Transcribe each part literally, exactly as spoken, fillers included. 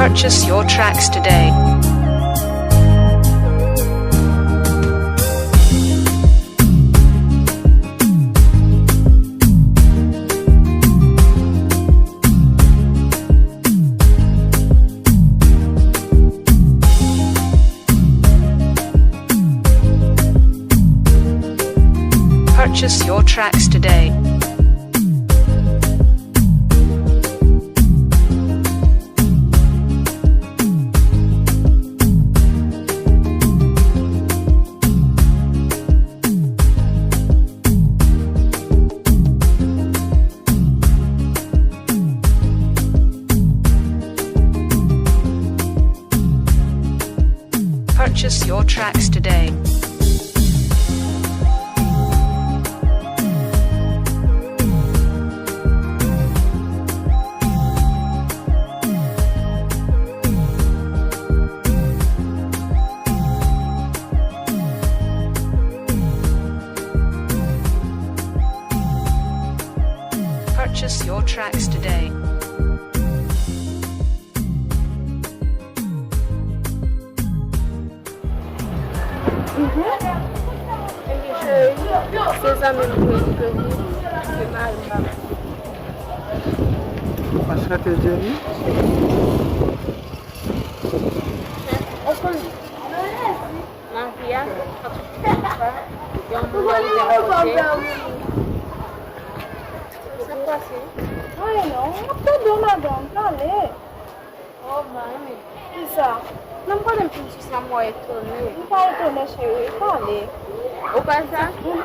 Purchase your tracks today. Purchase your tracks today. Purchase your tracks today. Purchase your tracks today. Mhm. Ebyen, cheri, se zanmi m pou li, ke li, se mari m, papa. Ou pa chante, Jenny? Ou konn, nan vi a, yon moun wè ou jan kote. Sa k pase? Anyen non, m ap tande w, madanm, pale. Oh, mami. Kisa? Non, m konnen m fin sou sa, m wè etone. M pa etone, cheri, pale. Ou kwè sa? Mhm.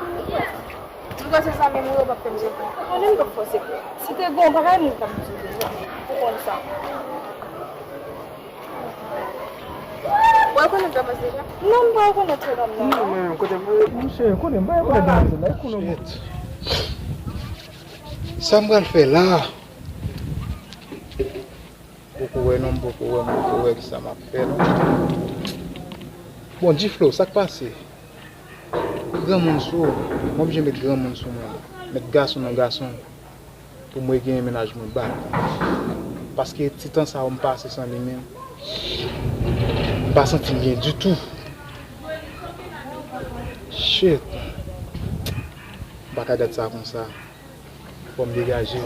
M kwè se zanmi m wi, ou p ap fè m sèten. Konnen m p ap fè w sèten. Si te gen yon bagay, m t ap di w deja. Ou konn sa. Ou rekonèt Thomas deja? Non, m pa rekonèt se nonm nan, non. Non, men kote m, monchè, kote m, m pa rekonèt demwazèl la, e kou non. Shit. Sa m pral fè la? Poko wè non, m poko wè, m poko wè kisa m ap fè non. Bon, G-Flow, sa k pase? Granmoun sou ou, m oblije met granmoun sou mwen. Met gason nan gason pou mwen genyen mennaj mwen bak. Paske ti tan sa yo m pase san li menm, m pa santi m byen ditou. Shit. M pa ka gad sa konsa. Fò m degaje m.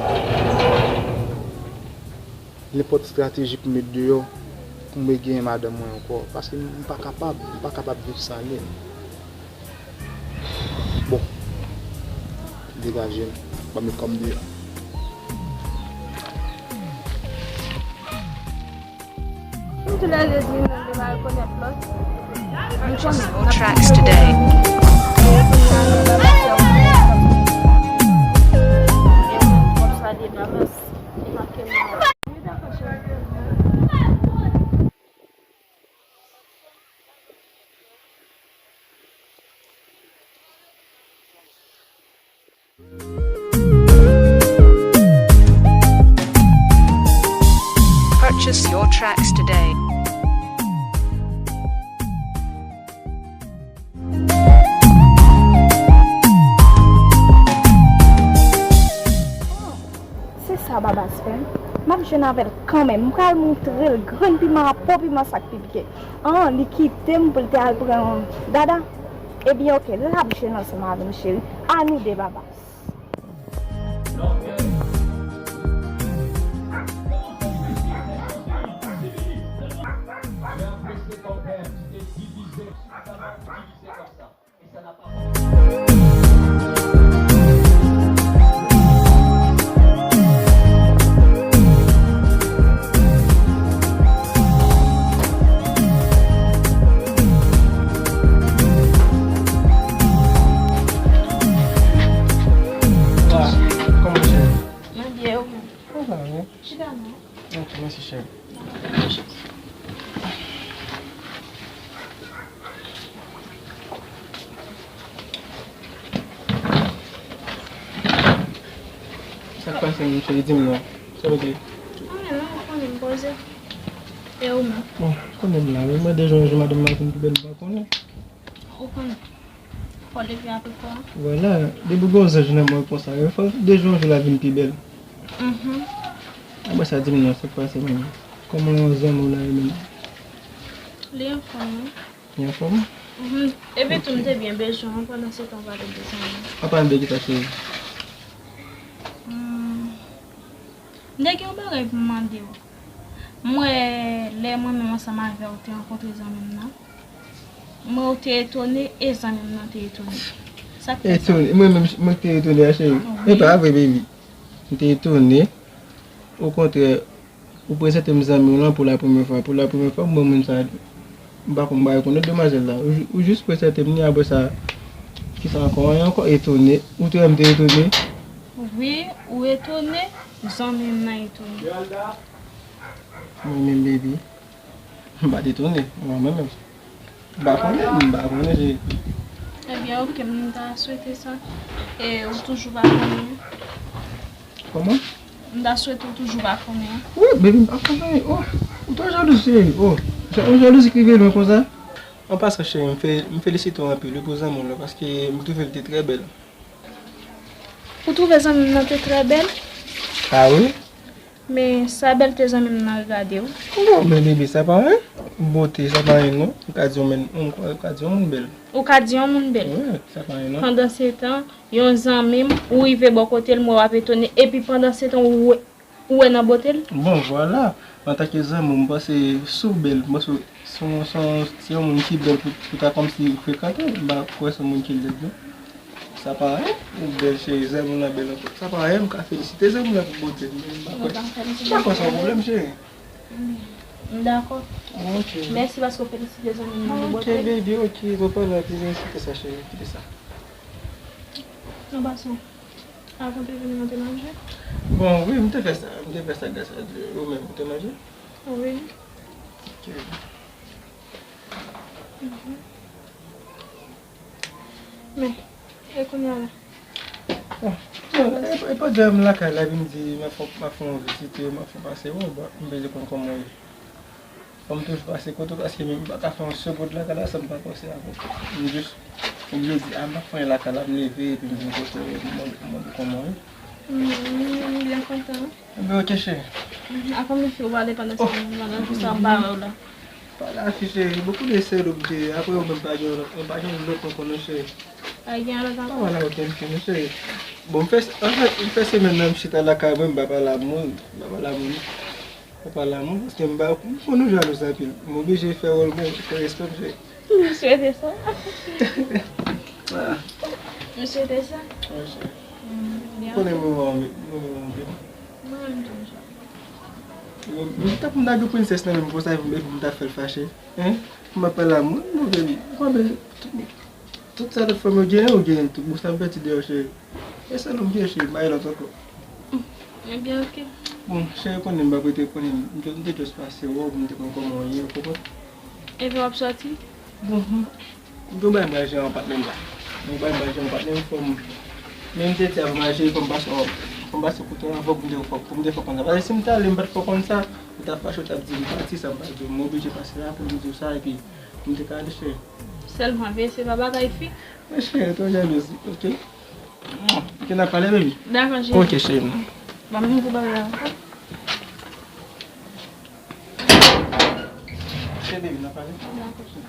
Nenpòt estrateji pou m met deyò, pou mwen genyen madanm mwen ankò. Paske m pa kapab, m pa kapab viv san li. Bon, degaje m, ban m met kò m deyò. Purchase your tracks today. Purchase your tracks today. Se sa Babas fè m. M ap jwenn avè l kanmenm. M pral moutre l grenn piman a po piman sa k pi pike. An, li kite m pou l te al pran Dada. Ebyen, oke, l ap jwenn ansanm avè m, cheri. A nou de, Babas. Kòman cheri? Mwen byen, ou menm? Mwen la, wi. Chita non. Ok, mèsi, cheri. Sa k pase, mon cheri, di m non. Sa w di? Anyen non, ou konnen m poze. E ou menm? Bon, ou konnen m la, wi. Mwen de jou an jou madanm nan vin pi bèl, m pa konnen. Ou konnen. Fò depi apre fò. Vwala, depi gon zanj nan men w konsa, wi, fò de jou an jou l ap vin pi bèl. Mhm. Apre sa, di m non, sa k pase menm? Kòman zanmi w la ye menm? Li anfòm, wi. Li anfòm? Mhm. Epi tou, m te byen bezwen w, pandan se tan w pale de zanmi. Apa m de ki sa, cheri? Hmm. M te gen yon bagay pou m mande w. M wè lè mwen menm ansanm avè w te rankontre zanmi m nan, m wè w te etone e zanmi m nan te etone. Sa k fè sa? Etone? Mwen menm, mwen te etone a, cheri? Wi. E pa vre, baby. M te etone. Okontrè, ou prezante m zanmi w lan pou la premyè fwa. Pou la premyè fwa, m wè moun sa a, m pa konn, m pa rekonèt demwazèl la. Ou, ou jis prezante m li, apre sa, ki sa ankò? Anyen ankò? Etone. Ou te wè m te etone? Wi, ou etone, zanmi m nan etone. Mwen menm, baby, m pa t etone. Mwen menm, m pa konnen, m pa konnen, cheri. Ebyen, oke, m ta swete sa. E ou toujou pa konnen? Kòman? M ta swete ou toujou pa konnen. Wi, baby, m pa konnen. Oh, ou twò jalouz, cheri. Oh, se yon jalouzi ki rive lwen konsa. An pasan, cheri, m fe-, m felisite w anpil, wi, pou zanmi w lan, paske m twouve l te trè bèl. Ou twouve zanmi m nan te trè bèl? A wi. Men sa bèlte zanmi m nan regade w. Bon, men baby, sa pa anyen. Bote, sa pa anyen, non. M ka di yon men, m ka di yon moun bèl. Ou ka di yon moun bèl? Wi, sa pa anyen, non. Pandan se tan, yon zanmi m, ou rive bò kote l, m wè w ap etone, epi pandan se tan, ou wè, ou wè nan bote l? Bon, vwala. Antanke zanmi w, m panse si w bèl, m panse se yon, se yon, se yon moun ki bèl pou, pou ta kòmsi frekante, m pa kwè se yon moun ki lèd, non. Sa pa anyen, ou bèl, cheri, zanmi w lan bèl ankò. Sa pa anyen, m ka felisite zanmi w lan pou bote l, men m pa kwè, m pa kwè se yon pwoblèm, cheri. M dakò. Ok. Mèsi paske w felisite zanmi m nan pou bote l. Ok, baby, ok, nou pale, mèsi, kite sa, cheri, kite sa. Nou pase. Avan w te vini, nou te manje? Bon, wi, m te fè sa, m te fè sa gras a Dye. Ou menm, ou te manje? Wi. Ok. Mhm. Men, e kounye a la? Bon, e, e pandan m lakay la, epi m di, m ap fè, m ap fè yon vizit, m ap fè pase, bon, bon, m bezwen konn kòman w ye. Fò m toujou pase kote w, paske m pa ka fè yon segond lakay la san m pa pase avè w. M jis oblije di, a, m pa fè anyen lakay la, m leve, epi m vin kote w, m mande, m mande w kòman w ye. M, m byen kontan. Ebyen, ok, cheri. Mhm. Avan m fè w pale pandan se tan, pandan jou sa m pa wè w la. Pa la fi, cheri, bokou de sèl ou m te ye, apre ou menm pa gen lòt, pa gen lòt ankò non, cheri. Pa gen lòt ankò? Pa wè la okenn fi non, cheri. Bon, m fè, anfèt, m fè semèn nan, m chita lakay mwen, m pa pale a moun, m pa pale a moun, m pa pale a moun, paske m pa, m konn nou jalou anpil. M oblije fè wòl mwen, fè respè m, cheri. M swete sa. Ah. M swete sa. Wi, cheri. Mm, byen. Konnen mwen renmen w, mwen renmen w anpil. Mwen menm tou, m swete. Mwen, mwen ta pou m ta gen prensès nan men m konsa, epi m ta fè l fache. Hein? Pou m ap pale a moun, nou vle, konbyen, tout, tout sa lòt fanm yo genyen, ou genyen l tou. Bon, sa m pèdi deyò, cheri. E sèl ou m genyen, cheri, m pa gen lòt ankò. Ebyen, ok. Bon, cheri, konnen m p ap rete, konnen m te, m te just pase wè w pou m te konn kòman w ye, ou konprann? Epi w ap sòti? Bon, m, m gen yon bagay m pral jere an patnè m la. M gen yon bagay m pral jere an patnè m, fò m, men m te di avan m al jere, fò m pase, fò m pase kote w avan pou m te, pou m te fè w konn sa. Paske si m t ale, m pa t fè w konn sa, ou t ap fache, ou t ap di m pati, sa m pa di w. M oblije pase la pou m di w sa, epi m te ka ale, cheri. Sèlman veye se pa bagay fi. Men cheri, twò jalouz, ok? Bon, ok, n a pale, baby. Dakò, cheri. Ok, cheri. Ban m ouvri bagay la. Ok, baby, n a pale. Dakò, cheri.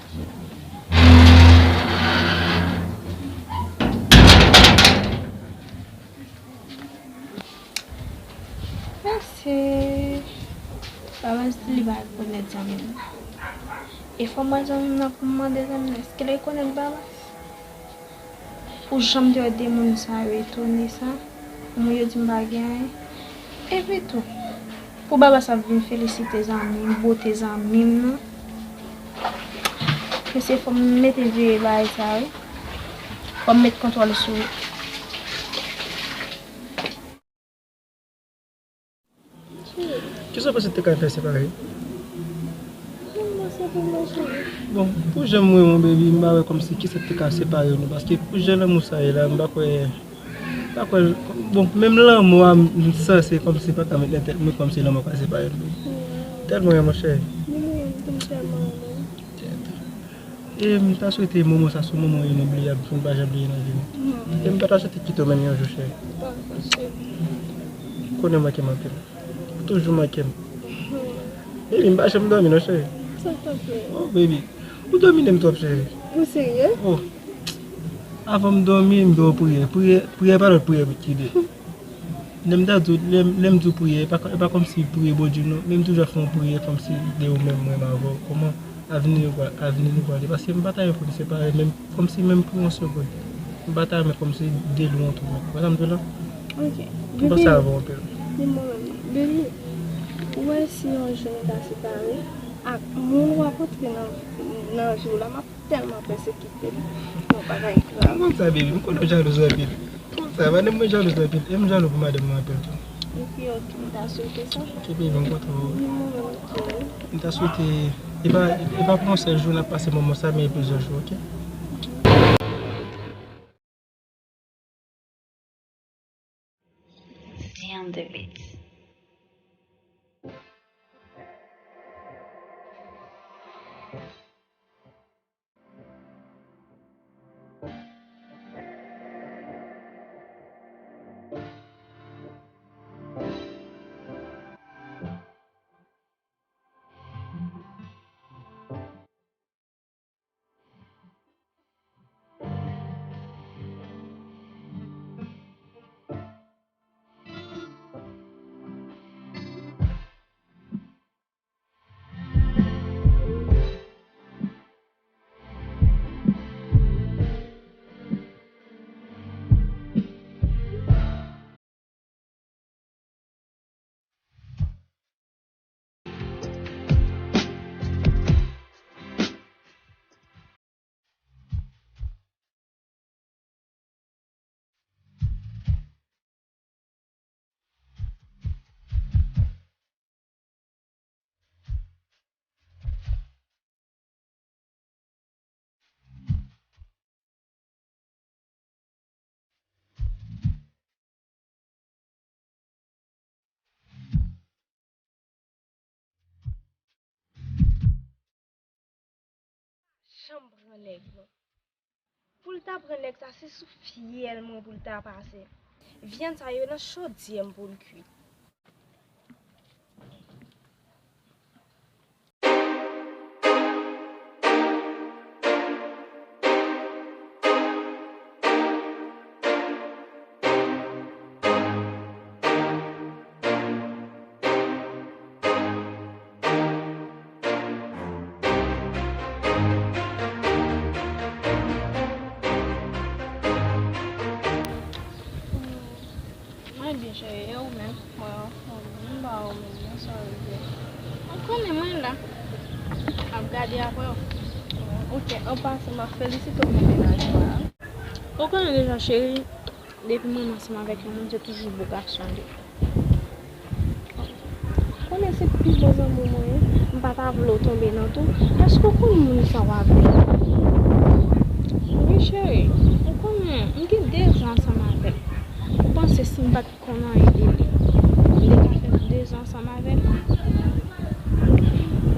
Mèsi. Babas di li pa rekonèt zanmi m nan. E fò m wè zanmi m nan pou m mande zanmi m nan, èske l rekonèt Babas? Pou jan m te wè de moun sa yo etone sa, pou moun yo di m pa gen anyen. Epi tou, pou Babas ap vin felisite zanmi m, bote zanmi m nan. Mesye, fò m mete veye bagay sa, wi. Fò m met kontwòl sou li. Kisa w panse te ka fè separe? Bon, pou jan m wè w, baby, m pa wè kòmsi kisa te ka separe nou, paske pou jan lanmou sa ye la, m pa kwè, m pa kwè, bon, menm lanmou a, m sanse kòmsi pa ka met nan tèt mwen kòmsi lanmou ka separe nou. Tèlman wè, monchè. Tèt. E m ta swete moman sa se yon moman inobliyab pou n pa janm bliye nan vi nou. E m pa ta swete kite w menm yon jou, cheri. Konnen w manke m anpil. Ou toujou manke m. Baby, m pa janm dòmi non, cheri. Sa k ap fè? Oh, baby, ou domine m twòp, cheri. Ou serye? Oh, avan m dòmi, m dwe priyè. Priyè, priyè pa lòt priyè ki de. Lè m ta di w, lè, lè m di w priyè, e pa, e pa kòmsi priyè Bondye non, men m toujou ap fè yon priyè kòmsi de ou menm, mwen menm avè w. Kòman avni nou pral, avni nou pral ye? Paske m pa ta renmen pou nou separe, menm kòmsi menm pou yon segonn. M pa ta renmen kòmsi de lwen tou menm. Ou konprann sa m di w la? Ok. M panse avè w anpil. Di mwen menm. Baby, ou wè si yon jou nou ta separe, ak moun w ap antre nan, nan vi w la, m ap tèlman pèsekite l. Yon bagay grav. M konn sa, baby. M konnen w jalouz anpil. M konn sa, madanm mwen jalouz anpil. E m jalou pou madanm mwen anpil tou. Epi, ok, m ta swete sa. Ok, baby, m kontan. Wi, mwen menm tou. M ta swete, e pa, e pa pou yon sèl jou n ap pase moman sa, men plizyè jou, ok? Damn the beats. Janm pran nèg non. Pou l ta pran nèg sa, se sou fyèl mwen pou l ta pase. Vyann sa yo nan chodyè m pou l kuit. Mwen byen cheri, e ou menm? Mwen anfòm, m ba ou menm, nan sa w ye? Ou konnen mwen la. M ap gade apre w. Ok, an pasan, m ap felisite w pou mennaj ou a. Ou konnen deja cheri, depi mwen ansanm avèk yon moun, se toujou bo gason li. Konnen se pi bon zanmi w mwen ye. M pa ta vle w tonbe nan tou. Èske w konn moun sa w avè l? Wi cheri, ou konnen, m gen de zan ansanm avè l. Ou panse si m pa t konn anyen de li, m te ka fè de zan ansanm avè l?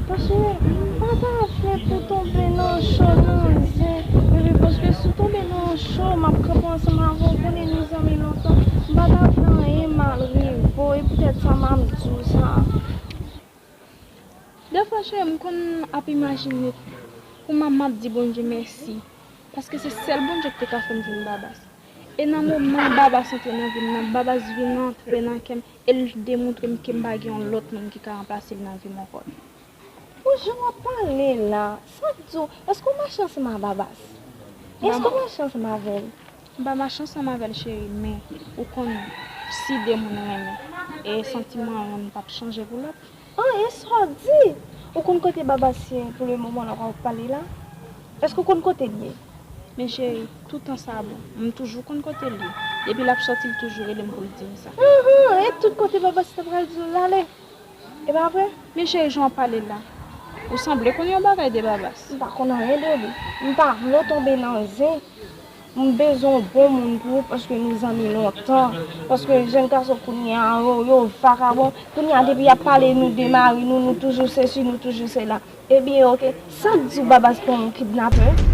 Paske m pa ta vle pou tonbe nan cho, nan zen, bebe, paske si w tonbe nan cho, m ap kanpe ansanm avè w, konnen nou zanmi lontan. M pa ta vle anyen mal rive w, e poutèt sa m ap di w sa. Defwa, cheri, m konn ap imajine kouman m ap di Bondye mèsi, paske se sèl Bondye ki te ka fè m jwenn Babas. E nan moman Babas antre nan vi m nan, Babas vin antre nan kè m, e l demontre m ke m pa gen yon lòt moun ki ka ranplase l nan vi m ankò. Pou jan w ap pale la, sa k di w, èske w mache ansanm a Babas? Èske w mache ansanm avè l? M pa mache ansanm avè l, cheri, men ou konnen, si de moun renmen, e santiman youn p ap chanje pou lòt. An, e sa w di? Ou konn kote Babas ye pou le moman la w ap pale la? Èske w konn kote l ye? Men cheri, toutan sa bon, m toujou konn kote l ye. Depi l ap sòti, l toujou rele m pou l di m sa. Ahan, e tout kote Babas ta pral di w l ale? E pa vre? Men cheri, jan w ap pale la, ou sanble konn yon bagay de Babas. M pa konn anyen de li. M pa vle w tonbe nan zen. M bezwen yon bon moun pou ou, paske nou zanmi lontan. Paske jèn gason kounye a yo, yo vakabon. Kounye a, depi y ap pale nou de mari nou, nou toujou sesi, nou toujou sela. Ebyen, ok. Sa k di w Babas pa yon kidnapè?